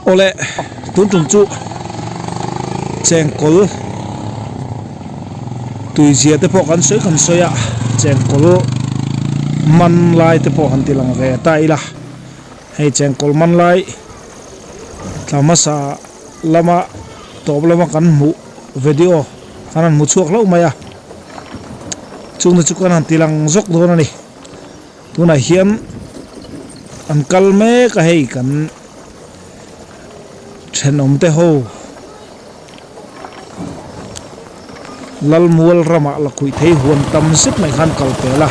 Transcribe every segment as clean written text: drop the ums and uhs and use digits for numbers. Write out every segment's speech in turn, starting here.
Awle tun tum chu chengkawl tuizia te pawh kan sawi kan sawi a chengkawl man lai te pawh han ti lang ve ta ila hei chengkawl man lai thla hmasa lama tawp lama kan hmuh video kan han hmu chhuak hlauh mai a chungte chu kan han ti lang zawk dawn a ni. Tunah hian an kal mek a hei kan thenawm te ho Lalmual ramah la khuih thei huan tam zet mai khan kal pel a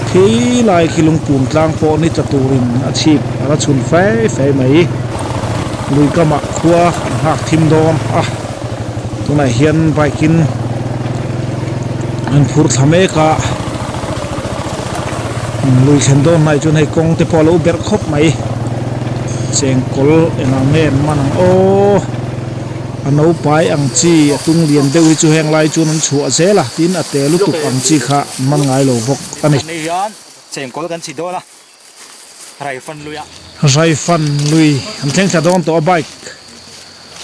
khi lai khi lungpum tlang pawh ni tla turin a chhip a la chhun fai fai mai lui kamah khua an nghak thim dawn a tunah hian bike in an phur thla mek a. Lui thlen dawn hnaih chuan hei kawng te pawh a lo berh khawp mai chengkawl engah nge an man ang aw a naupai ang chi a tung lian deuh hi chu heng lai chuan an chhuah zel a tin a te lutuk ang chi kha an man ngai lo bawk a ni. Chengkawl kan chhi dawn a Raifan lui ah. Raifan lui an thleng thla dawn tawh a bike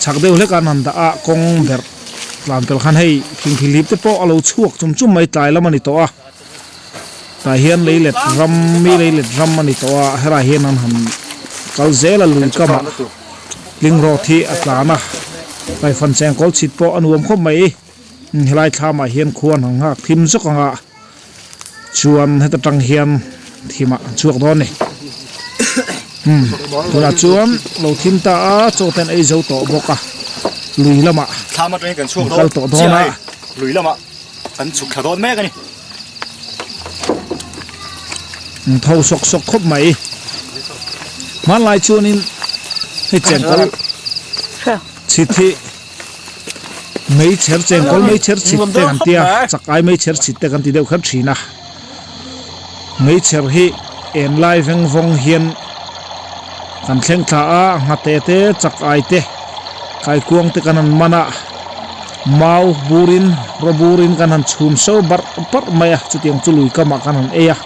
chhak deuh hlek an han dah a kawng berh tlan pel khan hei thingthilhip te pawh a lo chhuak chum chum mai tlai lam a ni tawh a. Tah hian leilet ram mi leilet ram a ni tawh a helaiah hian an han kal zel a lui kamah tling rawt hi a tlan a kaifan chengkawl chhit pawh a nuam khawp mai helai thlamah hian khua an han nghak thim zawk ang a chuan heta tang hian thimah an chhuak dawn a ni tunah chuan lo thim ta a chaw te an ei zo tawh bawk a lui lamah an kal tawh dawn a. Lui lamah Kan chhuk thla dawn mek a ni. Tho sawk sawk khawp mai. Hmanlai chuanin hei chengkawl chhit hi meichher chengkawl meichher chhit te kan tia chak ai meichher chhit te kan ti deuh kher thin a. Meichher hi en lai veng vawng hian kan thleng thla a, nghate te chak ai te kaikuang te kan han man a. Mau burin raw burin kan han chhum so barh barh mai a, chutiang chu lui kamah kan han ei a,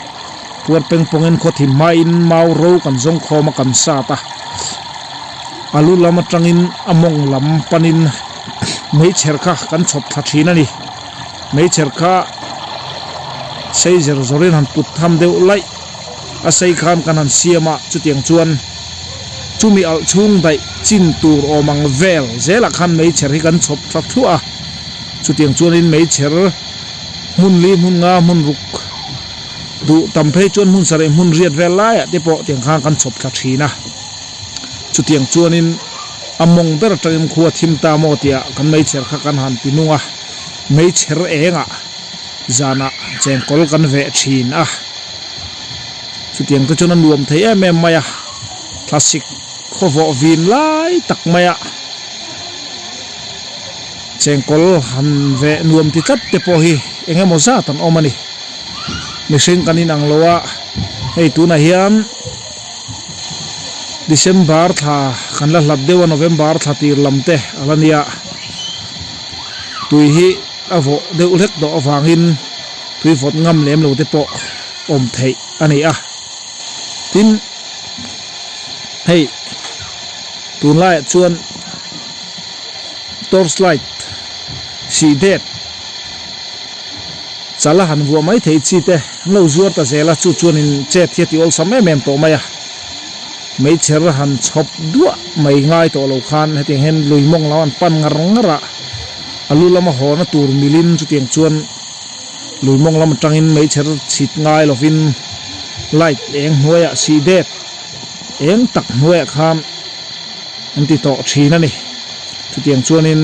puar peng pawngin khaw thim hmain mau ro kan zawng khawm a kan sat a, a lu lam atangin a mawng lam panin meichher kha kan chhawp thla thin a ni, meichher kha sei zer zawrin han put tham deuh laih a sei khan kan han siam a, chutiang chuan. Chumi alh chhung daih chin tur awm ang vel zelah khan meichher hi kan chhawp thla thluah a, chutiang chuanin meichher hmun li hmun nga hmun ruk duh tam phei chuan hmun sarih hmun riat vel laiah te pawh tiang khan kan chhawp thla thin a, chutiang chuanin a mawng ber atangin khua thim ta maw tia kan meichher kha kan han ti nung a, meichher engah zanah chengkawl kan veh thin a. Chutiang te chuan a nuam thei em em mai a, thlasik khawvawh vin lai tak mai a chengkawl han veh nuam ti tlat te pawh hi eng emaw zat an awm a ni. Mihring kan inang lo a, hei tunah hian December thla kan la hlat deuh a, November thla tir lam te a la nia, tui hi a vawh deuh hlek tawh avangin tui vawt ngam lem lo te pawh. awm theih a ni a tin hei tunlaiah chuan torch light sih det chal a han vuah mai thei chi te an lo zuar ta zel a chu chuanin chet hi a ti awlsam em em tawh mai a meichher han chhawp duah mai ngai tawh lo khan hetiang hian lui mawng lam an pan ngar ngar a a lu lama hawna tur milin chutiang chuan. Lui mawng lam atangin meichher chhit ngai lovin light eng hnuaiah sih det eng tak hnuaiah khan an ti tawh thin a ni. Chutiang chuanin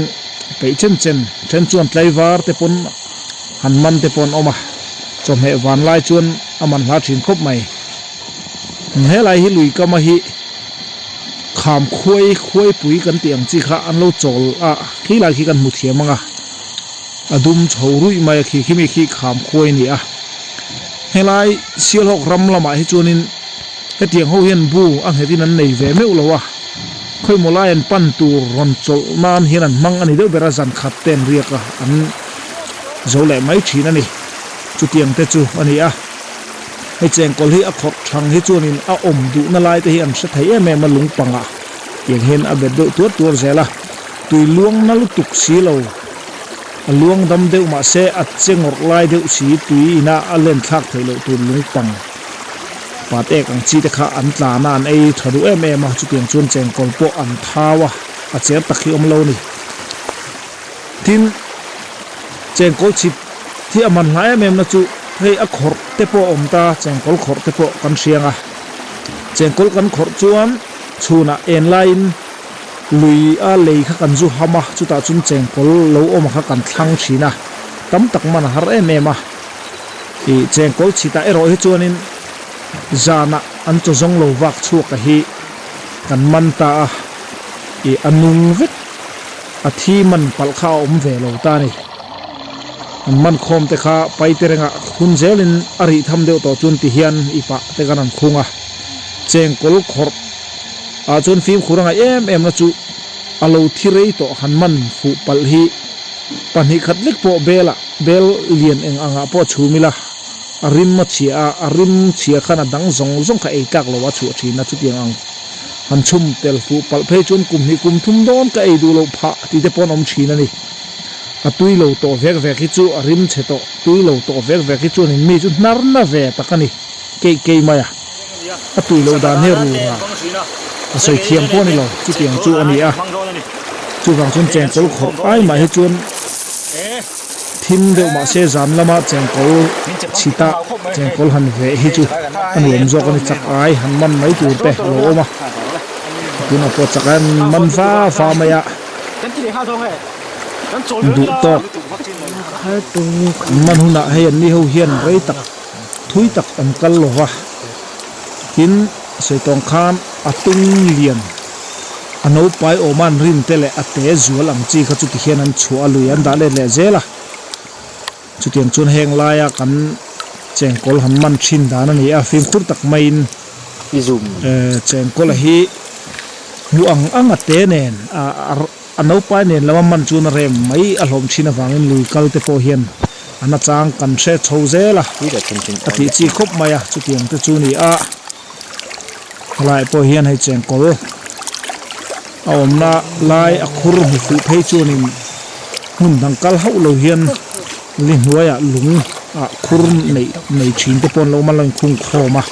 peih chen chen then chuan tlaivar te pawn han man te pawh an awm a, chawhmeh van lai chuan a man hla thin khawp mai. Helai hi lui kama hi kham khuai khuaipui kan tih ang chi kha an lo chawl a, khi lai khi kan hmu thiam ang a. A dum chho ruih mai a khi khimi khi kham khuai a ni a. Helai Sialhawk ram lamah hi chuanin hetiang ho hian bu a nghetin an nei ve meuh lo a, khawimaw lai an pan tur rawn chawlh nan hian an hmang a ni deuh ber a, zan khat te an riak a, an zo leh mai thin a ni. Chutiang te chu a ni a. Hei chengkawl hi a khawrh thang hi chuanin a awm duhna lai te hi an hre thei em em a lungpangah. Tiang hian a bet deuh tuar tuar zel a, tui luang na lutuk si lo, a luang dam deuh mahse a che ngawrh lai deuh si tui ina a len thlak theih loh tur lungpang pat ek ang chi te kha an tlan a, an ei tha duh em em a, chutiang chuan chengkawl pawh an thau a, a cher tak hi awm lo a ni. Tin, chengkawl chhit hi a man hla em em na chu hei a khawrh te pawh a awm ta, chengkawl khawrh te pawh kan hriang a, chengkawl kan khawrh chuan chhunah en laiin lui a lei kha kan zu ham a, chutah chuan chengkawl lo awm kha kan thlang thin a, tam tak man a har em em a, ih chengkawl chhitah erawh hi chuanin zanah an chaw zawng lo vak chhuak a hi kan man ta a, ih a nung vek. A thi man palh kha a awm ve lo ta a ni. An man khawm te kha paite rengah hun zelin a rih tham deuh tawh chuan ti hian i pah te kan han khung a. Chengkawl khawrh ah chuan fimkhur a ngaih em em na chu a lo thi rei tawh han man fuh palh hi pahnih khat lek pawh bel ah bel lian eng ang ah pawh chhum ila a rim a chhia a, a rim chhia khan a dang zawng zawng kha ei tlak lo a chhuah thin a chutiang ang. Han chhum tel fuh palh phei chuan kum hnih kum thum dawn ka ei duh loh phah tih te pawh an awm thin a ni. A tui lo tawh vek vek hi chu a rim chhe tawh, tui lo tawh vek vek hi chuan in mi chu hnar na ve tak a ni keih keih mai a. A tui loh dan hi rura a sawi thiam pawh a ni lo, chutiang chu a ni a. Chuvang chuan chengkawl khawrh ai mah hi chuan. Thim deuh mahse zan lama chengkawl chhita chengkawl han veh hi chu a nuam zawk a ni chak ai han man mai tur te a lo awm a tunah pawh chak ai an man va va mai a duh tawk an man hunah hei an ni ho hian rei tak thui tak an kal lo va tin sawi tawng khan a tung lian. A naupai awma an rin te leh a te zual ang chi kha chuti hian an chhuah a lui an dah let leh zel a. Chutiang chuan heng laia kan chengkawl han man thin dan a ni a, fimkhur tak maiin chengkawla hi hmu ang ang a te nen a naupai nen lama man chuan a rem mai a hlawm thin avangin lui kal te pawh hian a nachang kan hre chho zel a, a tih chi khawp mai a, chutiang te chu a ni a. Helai pawh hian hei chengkawl a awmna lai a khur hmu fuh phei chuanin hmun dang kal hauh lo hian li hnuaiah lung ah khur neih nei thin te pawh an lo awm a lo inkhung khawm a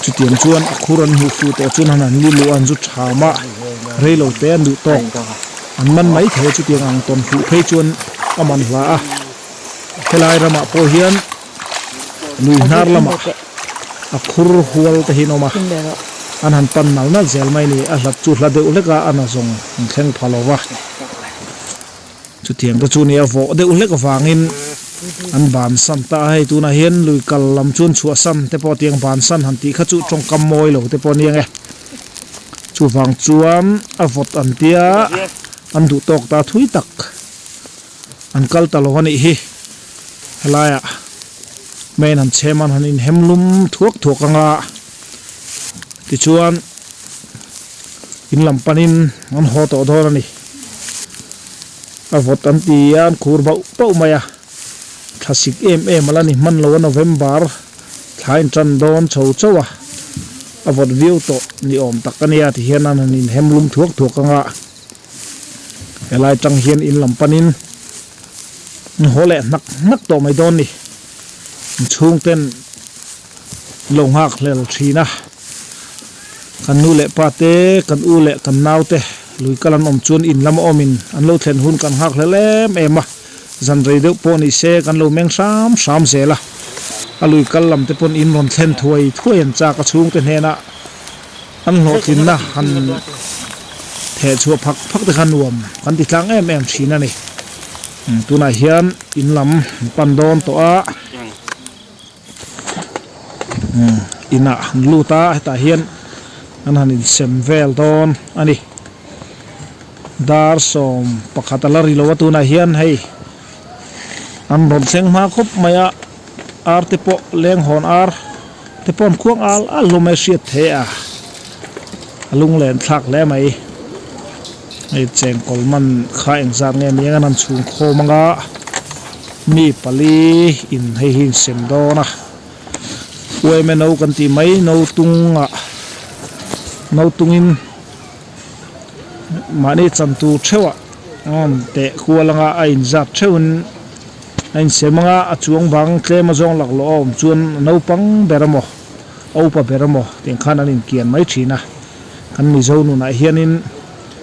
chutiang chuan a khur an hmuh fuh tawh chuan han an li luh a an zu tham a rei lo te an duh tawk an man mai thei a chutiang ang tawn fuh phei chuan a man hla a helai ramah pawh hian. Lui hnar lamah a khur hual te hi an awm a, an han pan nal nal zel mai a ni. A hlat chu hla deuh hlek a, a na zawng an thleng pha lo va. Chutiang te chu nia vawh deuh hlek avangin an bansan ta a, hei tunah hian lui kal lam chuan chhuahsan te pawh tiang bansan han tih kha chu tawngkam mawi lo te pawh a nia nge. Chuvang chuan a vawt an tia an duh tawk ta thui tak an kal ta lo a nih hi. Helaiah main han chhem an han inhem lum thuak thuak ang a, tichuan in lam panin an haw tawh dawn a ni. A vawt an ti a, an khur bauh bauh mai a, thlasik em em a la ni hman lo a November thla in tan dawn chho chauh a, a vawt viau tawh ni awm tak a nia tihian an han inhem lum thuak thuak ang a, helai tang hian in lam panin. Haw leh hnak hnak tawh mai dawn ni. An chhungten lo nghak hlel thin a. Kan nu leh pa te, kan u leh kan nau te lui kal an awm chuan in lama awmin an lo thlen hun kan nghak hlel em em a. Zan rei deuh pawh ni se kan lo meng hram hram zel a. A lui kal lam te pawn in rawn thlen thuai thuai an chak a chhungte hnenah an hlawhtlinna han theh chhuah phak phak te kha nuam kan ti tlang em em thin a ni. Tunah hian in lam an pan dawn tawh a inah an lut a hetah hian an han insem vel dawn a ni. Dar 11 a la ri lo a tunah hian hei an rawn thleng hma khawp mai a ar te pawh leng hawn ar te pawh an khuang al al hlawm mai hriat theih a a lunglen thlak hle mai hei chengkawl man kha engzat nge ni ang an chhung khawm anga mi pali in hei hi insem dawn a uaime no kan tih mai no tungah no tungin. Mahni chan tur theuhah an rawn teh kual anga a inzat theuhin a insem anga a chuang bang tlem a zawng laklawh a awm chuan a naupang ber emaw a upa ber emaw tiang khan an inkian mai thin a. Kan Mizo nunah hianin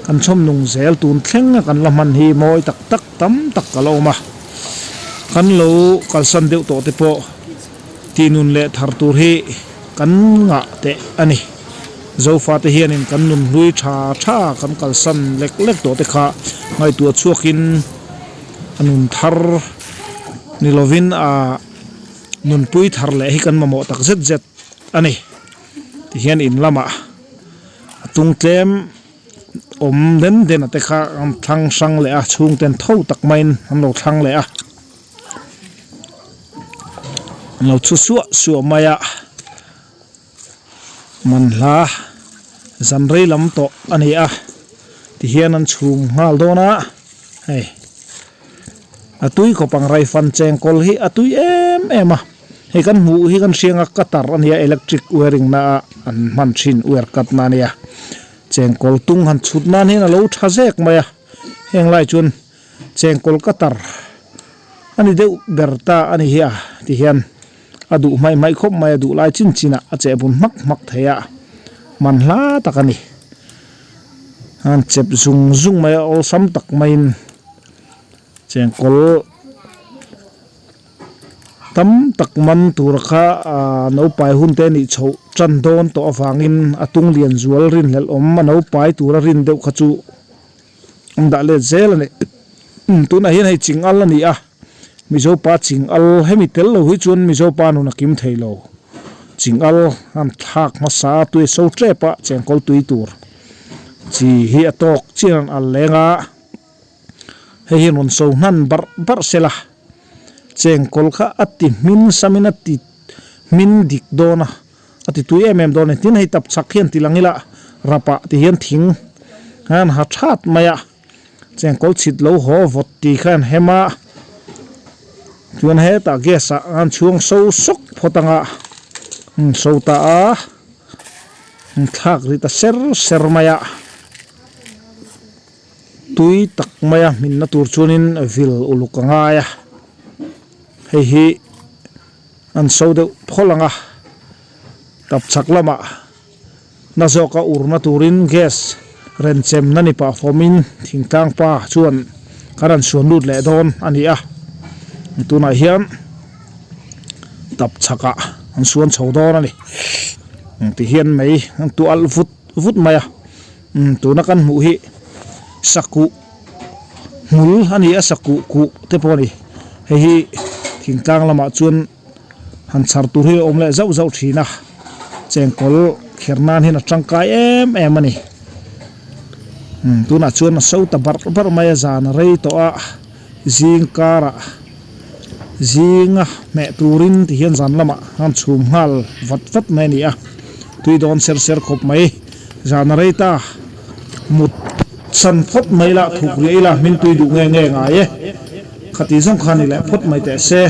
kan chhawm nung zel tun thleng a kan la hman hi mawi tak tak tam tak ka la awm a. Kan lo kalsan deuh tawh te pawh tih nun leh thar tur hi kan ngah teh a ni. Zofate hianin kan nun hlui tha tha kan kalsan lek lek tawh te kha ngaihtuah chhuakin a nun thar ni lovin a nunpui thar leh hi kan mamawh tak zet zet a ni. Tihian in lamah a tung tlem awm den den a te kha an thlang hrang leh a chhungten tho tak maiin an lo thlang leh a. An lo chhu suah suah mai a manhla zan rei lam tawh a ni a tihian an chhum nghal dawn a hei a tui khawp ang raifan chengkawl hi a tui em em a hei kan hmuh hi kan hriang a cutter a nia electric wiring na a an hman thin wire cut na a nia chengkawl tung han chhut nan hian a lo tha zek mai a heng lai chuan. Chengkawl ka tar a ni deuh ber ta a ni hi a ti hian a duh hmaih hmaih khawp mai a duh lai chin chin ah a cheh bun hmak hmak thei a man hla tak a ni an chep zung zung mai a awlsam tak maiin chengkawl tam tak man tur kha ah naupai hun te nih chhoh tan dawn tawh avangin a tung lian zual rinhlelh awm a naupai tura rin deuh kha chu. An dah let zel a ni. Tunah hian hei ching al a ni a, Mizo pa ching al hemi tel lo hi chuan Mizo pa nun a kim thei lo. Ching al an thlak hmasa a tui so tep a chengkawl tui tur chi hi a tawk chian an al leng a, hei hi rawn so hnan barh barh sela chengkawl kha a ti hmin samin a ti hmin dik dawn a. A ti tui em em dawn a ni. Tin, hei tap chhak hian ti lang ila rapah ti hian thing an ha that mai a, chengkawl chhit lo haw vawt ti kha an hem a, chuan hetah gas ah an chhuang so sawk phawt ang a, an so ta a, an thlak ri ta ser ser mai a, tui tak mai a hminna tur chuanin vil uluk a ngai a, hei hi. An so deuh phawlh ang a, tap chhak lamah na zawka urna turin gas renchem na ni pah fawmin thingtlang pa chuan kan rawn suan lut leh dawn a ni a, tunah hian tap chhakah an suan chho dawn a ni tihian mei an tuah alh vut vut mai a, tuna kan hmuh hi sakuh. Hmul a ni a sakuh kuh te pawh a ni. Hei hi thingtlang lamah chuan han chhar tur hi a awm leh zauh zauh thin a, chengkawl kher nan hian a tangkai em em a ni. Umm tunah chuan a so ta barh barh mai a zan a rei tawh a, zing karah zinga hmeh turin ti hian zan lamah han chhum nghal vat vat mai a ni a, tui dawn ser ser khawp mai zan a rei ta mut. San phawt mai la, thuk riah ila, hming tui duh nge nge ngai e. Khati zawng kha ni leh phawt mai teh se.